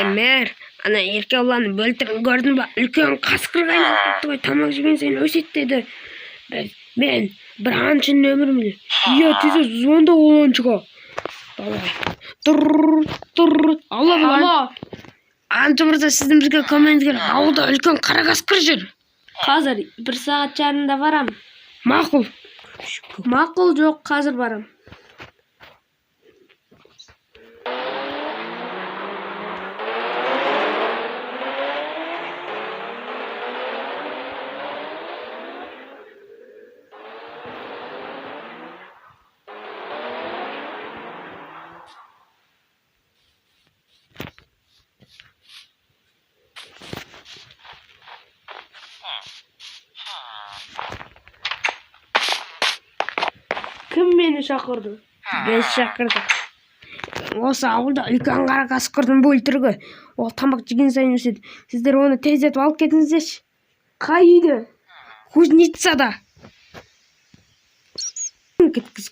Мэр, ана Еркебұланның бөлтірігін көрдің ба? Үлкен қасқырға айналып кетті ғой, тамақ жеген сайын өседі деді. Біз, мен бір аңшының нөмірін білемін. Иә, тез звонда ол аңшыға. Давай. Тұр, тұр. Алла бұл Алло, аңшы мырза, сіздің бізге көмегіңіз керек. Ауылда үлкен қара қасқыр жүр. Қазір бір сағат жарымда барам. Мақұл. Мақұл жоқ, қазір барам. Кім мені шақырды? Біз шақырдық. Осы ауылда үлкен қара қасқырдың бөлтірігі. Ол тамақ жеген сайын өседі. Сіздер оны тездетіп алып кетіңіздерші. Қай үйде? Кузницада. Кеткіз.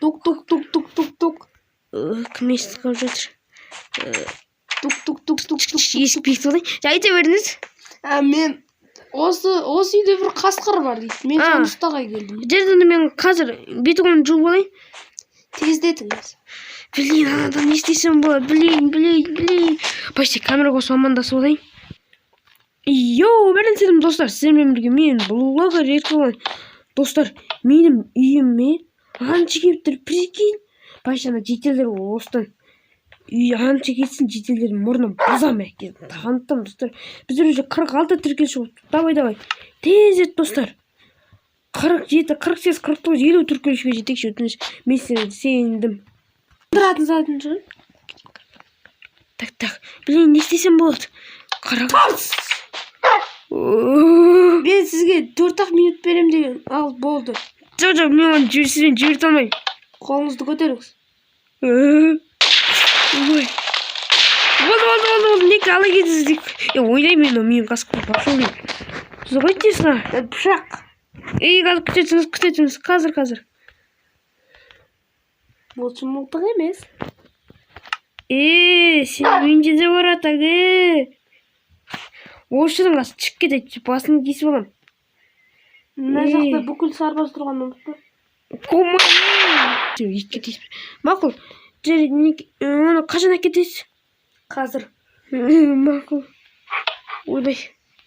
Тук тук тук тук тук тук. Кім естіп қалып жатыр? Тук тук тук тук тук. Есік бекітіп алайын. Жай айта беріңіз. Ә, мен осы үйде бір қасқыр бар дейді. Мен А. соны ұстауға келдім. Жерде мен қазір беті қолын жуып алайын. Тездетіңіз. Блин, анадан не істесем болады? Блин, блин, блин. Почти камера қосып амандасып алайын. Йоу, бәрін сәлем, достар. Сіздермен бірге мен, блогер Еркебұлан. Достар, менің үйіме аңшы келіп тұр, прикинь. Почти ана жителдер осыдан үй аңшы келсін, жителдердің мұрнын бұзамын әке. Танытамын, достар. Біздер уже 46 тіркелші болдық. Давай, давай. Тез ет, достар. 47, 48, 49, 50 тіркелушіге жетейікші, өтініш. Мен сіздерге сендім. Тұратын затын шығар. Так, так. Блин, не істесем болады? Қара. Мен сізге 4-ақ минут берем деген. Ал, болды. Жоқ, жоқ, мен оны сізбен жіберте алмаймын. Қолыңызды көтеріңіз. Ой. Болды, болды, болды, болды. Неге ала кетесіз деп. Е, ойлаймын мен, менің қасқыр пошел деймін. Сіз ғой дейсіз а? Пышақ. Ей, қазір күтесіңіз, күтесіңіз. Қазір, қазір. Бұл шын мылтық емес. Е, сен менде де бар атак, е. Осы жерден қазір шығып кетеді, басын кесіп аламын. Мына Ей. жақта бүкіл сарбаз тұрғанын ұмытпа. Комай. Итке тиіспе. Мақұл. Жарайды, оны қашан әкетесіз? Қазір. Мақұл. Ойбай.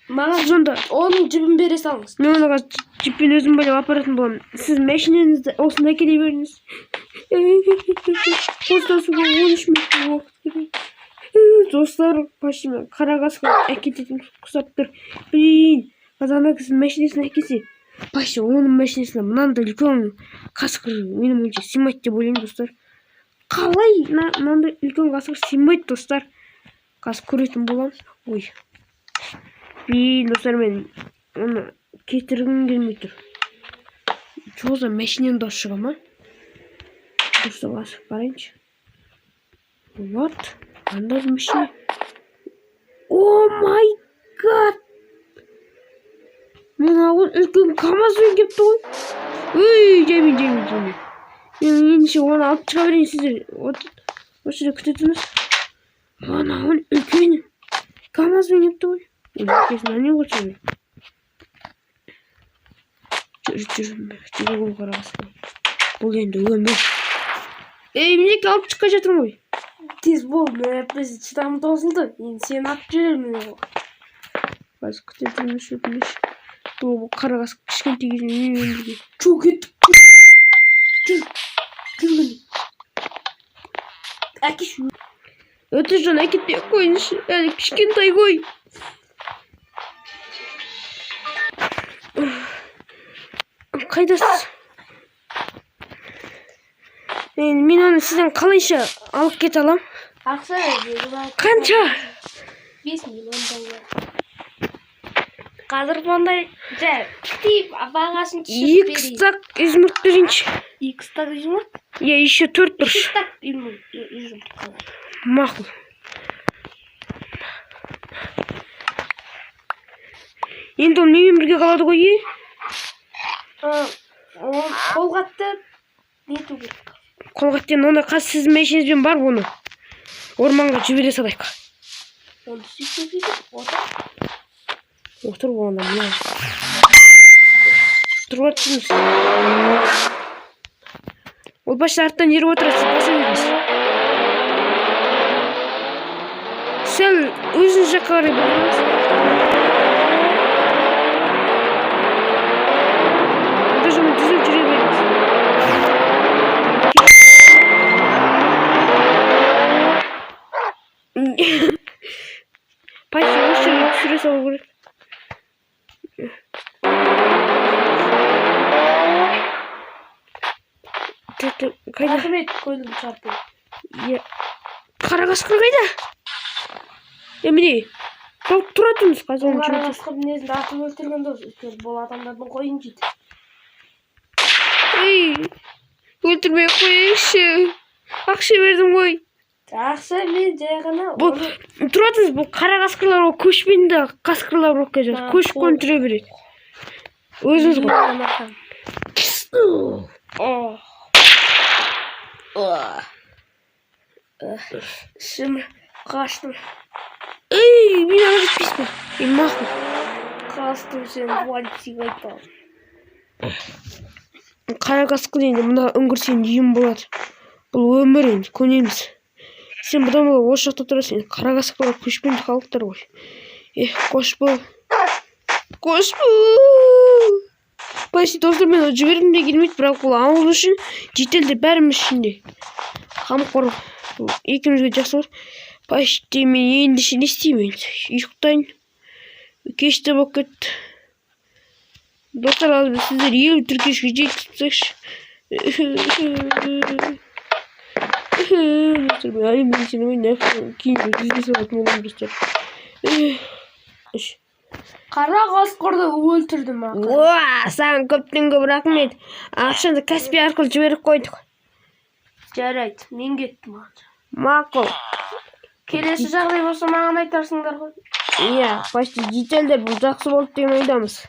Маған Сіз онда оның жібін бере салыңыз. мен оны қазір джиппен өзім байлап апаратын боламын. Сіз машинаңызды осында әкеле беріңіз. Қоштасуға 13 минут уақыт керек. Достар, почти мен қара қасқыр әкететін ұқсап тұр. Блин, қазір ана кісінің машинасын әкелсе, почти оның машинасына мынандай үлкен қасқыр менің ойымша сыймайды деп ойлаймын, достар. Қалай мынандай үлкен қасқыр сыймайды, достар? Қазір көретін боламыз. Ой. Блин, достар, мен оны кетіргім келмей тұр. Чё за машинаның дауысы шыға ма? Дұрыстап ашып қарайыншы. Вот, қандай машина? Oh my god! Мынау үлкен камазбен келіпті ғой. Үй, жаймен, жаймен, жаймен. Мен ендеше оны алып шыға берейін, сіздер. Вот, осы жерде күте тұрыңыз. Мынау үлкен камазбен келіпті ғой. Ой, әкесін не қойшы. Жүр, жүр, жүр, ол қара қасқыр. Бұл енді өмір. Ей, мінекей алып шыққа жатырмын ғой. Тез бол, мен біз шыдамым таусылды. Енді сені атып жіберемін мен. Қазір күте тұрыңыз, өтініш. Бұл қара қасқыр кішкентай кезінен менімен бірге. Чу кеттік. Жүр. Жүр міне. Әкеш. Өтіш, әкетпей ақ қойыңызшы. Әлі кішкентай ғой. Қайдасыз? Мен оны сізден қалайша алып кете алам? Ақша беріп алып. Қанша? 5 миллион доллар. Қазір бұндай жай тип бағасын түсіріп Екі берейін. стак изумруд берейінші. Екі стак изумруд? Иә, еще төрт Үш бұрыш. стак изумруд қалай? Мақұл. Енді ол менімен бірге қалады ғой, е? Ол қолғапты нету керек. Қолғаттен оны қазір сіздің машинаңызбен барып, оны орманға жібере салайық. Оны сөйтіп сөйтіп отыр. Отыр оны мына. Тұрып жатсыңыз. Ол почти арттан еріп отырады, сіз баса беріңіз. Сәл өзіңіз жаққа қарай бұрылыңыз. Даже түзу жүре беріңіз. Почти осы жерге түсіре салу керек. Так, так, қайда? Рахмет, көлігім шарпы. Иә. Қара қасқыр қайда? Е, міне. Тұра тұрыңыз, қазір оны Қара жіберіп. қасқыр мінезін атып өлтірген дос. Өйткені бұл адамдардың қойын жейді. Ей, өлтірмей ақ қояйықшы. Ақша бердім ғой. Жақсы, мен жай ғана Бұл тұра тұрыңыз, бұл қара қасқырлар ол көшпенді қасқырлар болып келе жатыр. Көшіп қонып жүре береді. Өзіңіз ғой. О. Ішім қаштым. Ей, мені ала кетпейсіз ба? Ей, мақұл. Қаштым, сен полицияға айтамын. Қара қасқыр, енді мына үңгір сенің үйің болады. Бұл өмір, енді көнеміз. Сен бұдан былай осы жақта тұрасың. Енді қара қасқырлар көшпенді халықтар ғой. Эх, қош бол. Қош бол. Почти, достар, мен жібергім де келмейді, бірақ бұл ауыл үшін, шетелде бәріміз үшін де қамқор, бұл екеумізге жақсы болды. Почти мен ендеше не істеймін, енді ұйықтайын, кеш те болып кетті. Достар, ал біз сіздер 50 тіркеушіге жеткізіп тастайықшы. Достар, мен әлі сенемін, кейін жүзге салатын боламын, достар. Үш. Қара қасқырды өлтірдім ақыры. Уа, саған көптен көп рахмет. Ақшаны Каспи арқылы жіберіп қойдық. Жарайды, мен кеттім ағаша. Мақұл. Келесі жағдай болса, маған айтарсыңдар ғой. Иә, почти, детальдер, бұл жақсы болды деген ойдамыз.